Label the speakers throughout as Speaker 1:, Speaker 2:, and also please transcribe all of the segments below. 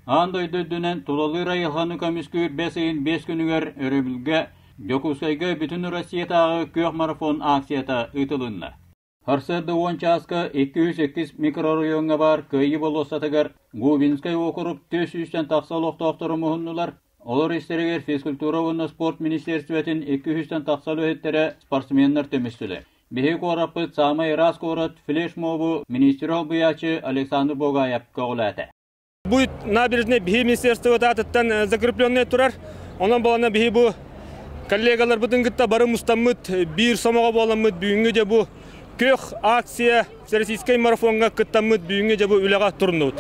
Speaker 1: Аан дойду үрдүнэн тулалыыр айылҕаны көмүскүүр бэс ыйын биэс күнүгэр өрөбүлгэ Дьокуускайга Бүтүн Россиятааҕы күөх марафон акцията ыытылынна. Сарсыарда уон чааска 202 микрооройуоҥҥа баар Кыайыы болуоссатыгар Губинскай уокурук 400-тэн тахса олохтоохтору муһуннулар. Олор истэригэр физкультура уонна спорт министиэристибэтин 200-тэн тахса үлэһиттэрэ, спортсменнар түмүстүлэр. Биһиги куораппыт саамай ыраас куорат флешмобу миниистир солбуйааччы Александр Богаев көҕүлээтэ.
Speaker 2: Бу набережная биһи министерство аатыттан закрепленный турар. Онон буолана биһи бу коллегаларбытын кытта бары мустаммыт биир сомоҕо буоламмыт бүгүҥҥү дьэ бу күөх акция всероссийскай марафоҥҥа кыттаммыт бүгүҥҥү дьэ бу үлэҕэ туруннубут.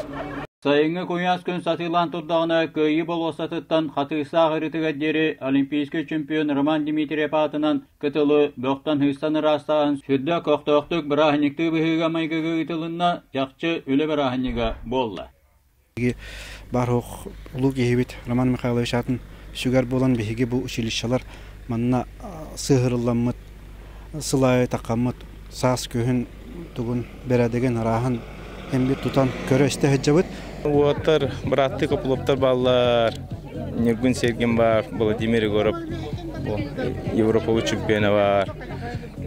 Speaker 1: Сайыҥҥы куйаас күн сатыылаан турдаҕына Кыайыы болуоссатыттан Хатыыстаах ырытыгар диэри олимпийскай чемпион Роман Дмитриев аатынан кытылы бөхтөн-сыыстан ыраастааһын сүрдээх көхтөөхтүк бырааһынньыктыы быһыыга-майгыга ыытылынна, чахчы үлэ бырааһынньыга буолла.
Speaker 3: Барух улуу киһибит Роман Михайлович аатын сүгэр буолан биһиги бу училищелар манна сыһырылламмыт сылайы таққаммыт саас күһүн тугун бэрээдэгин арааһын эмби тутан көрө истэ сылдьабыт.
Speaker 4: Уоттар, бырааттыы Копыловтар бааллар, Ньургун Сергин баар, Владимир Егоров Европа чемпиона баар.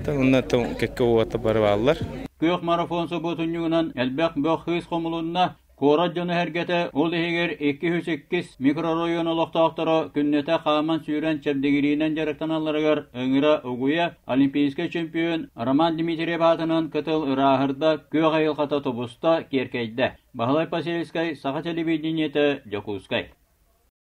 Speaker 4: Онно кэккэ уоттар бары бааллар.
Speaker 1: Күөх марафон субуотунньугунан элбэх бөх кыыс хомулунна, Куорат дьоно-сэргэтэ, ол иһигэр 202 микрорайон олохтоохторо күннэтэ хааман-сүүрэн чэбдигириинэн дьарыктаналларыгар ыҥыра-угуйа олимпийскай чемпион Роман Дмитриев аатынан кытыл ырааһырда, күөх айылҕата тубуста, киэркэйдэ. Баһылай Посельскай, Саха телевидениетэ, Дьокуускай.